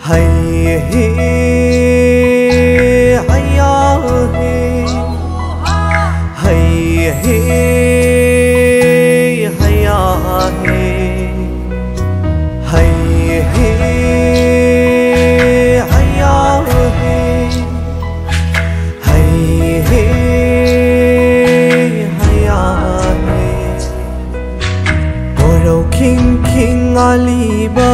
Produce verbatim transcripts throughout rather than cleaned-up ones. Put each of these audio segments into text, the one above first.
Hey, hey, hey, ya, hey. Hey, hey, hey, ya, hey. Hey, hey, hey, ya, hey. Hey, hey, hey, ya, hey. Korau khing khing aliba,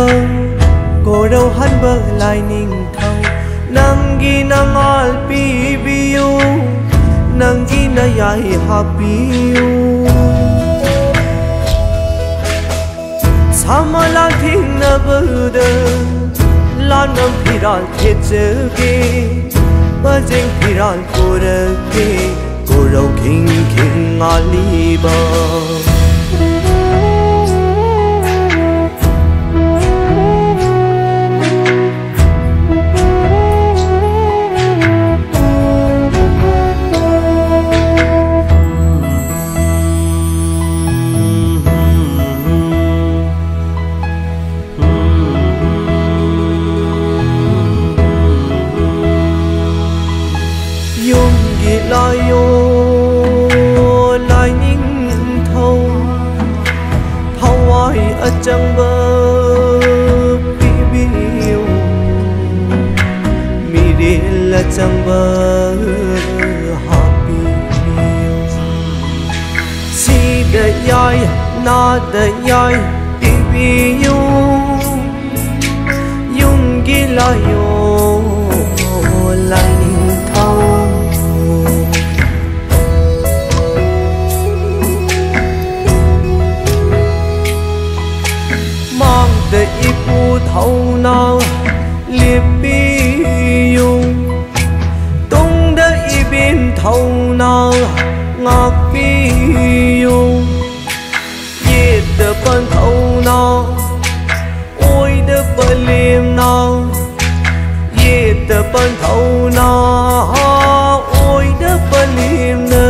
korau hanba lainingthau. Nanggi nangal pibiu, nanggi nayai hapiu. Samala thing na bada, lanam phiral thechege, bajing phiral korage. Korau khing khing aliba. Yumgi layo lainingthau, thawai achangba pibiu, miril achangba hapiu. Sida yai, nada yai pibiu. Yumgi layo lainingthau. Mangda ipu thauna lipiu. Tungda ibin thauna ngakpiu. Yeda panthauna, oida palimna. Yeda panthauna, oida palimna.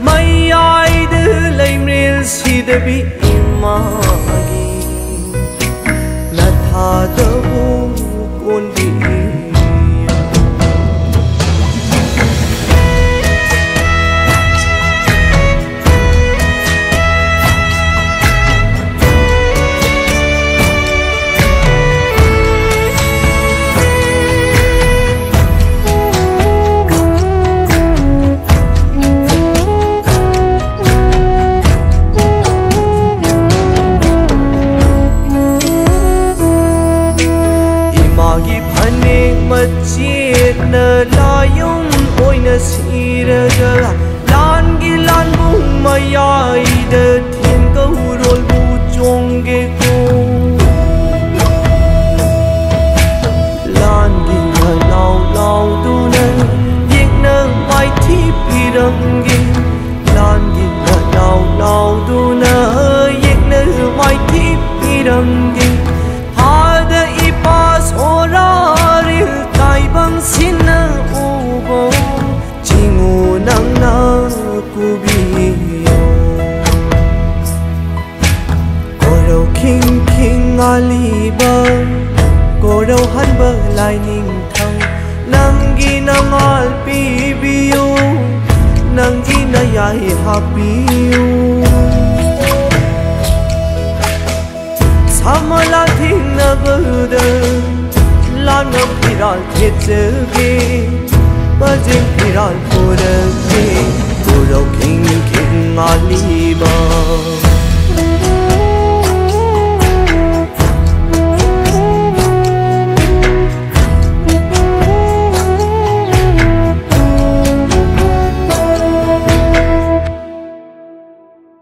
Mayaida leimril sidabi imagi. Nathadabu ꯆꯦꯠꯅ ꯂꯥꯏꯑꯣꯡ ꯑꯣꯏꯅ ꯁꯤꯔꯒ ꯂꯥꯟꯒꯤ ꯂꯥꯟꯕꯨꯡ ꯃꯌꯥꯏꯗ ꯊꯦꯡꯒꯧꯔꯣꯜꯕꯨ ꯆꯣꯡꯒꯦꯀꯣ꯫ ꯂꯥꯟꯒꯤ ꯂꯥꯎ ꯂꯥꯎꯗꯨꯅ ꯌꯦꯛꯅ ꯃꯥꯏꯊꯤ ꯄꯤꯔꯝꯒꯦ꯫ ꯂꯥꯟꯒꯤ ꯂꯥꯎ ꯂꯥꯎꯗꯨꯅ ꯌꯦꯛꯅ ꯃꯥꯏꯊꯤ ꯄꯤꯔꯝꯒꯦ꯫ ꯍꯥꯗ ꯏꯄꯥ ꯁꯣꯔꯥꯔꯤꯜ ꯇꯥꯏꯕꯪꯁꯤꯅ ꯎꯕꯣ꯫ ꯆꯤꯡꯉꯨ ꯅꯪꯅ ꯀꯨꯕꯤꯌꯣ꯫ ꯀꯣꯔꯧ ꯈꯤꯡ ꯈꯤꯡ ꯉꯥꯜꯂꯤꯕ, ꯀꯣꯔꯧ ꯍꯟꯕ ꯂꯥꯏꯅꯤꯡꯊꯧ, ꯅꯪꯒꯤ ꯅꯉꯥꯜ ꯄꯤꯕꯤꯌꯨ, ꯅꯪꯒꯤ ꯅꯌꯥꯏ ꯍꯥꯞꯄꯤꯌꯨ꯫ ꯁꯃ ꯂꯥꯟꯊꯦꯡꯅꯕꯗ ꯂꯥꯟꯅ ꯐꯤꯔꯥꯜ ꯊꯦꯠꯆꯒꯦ, ꯄꯖꯦꯡ ꯐꯤꯔꯥꯜ ꯄꯨꯔꯛꯀꯦ, ꯀꯣꯔꯧ ꯈꯤꯡ ꯈꯤꯡ ꯉꯥꯜꯂꯤꯕ꯫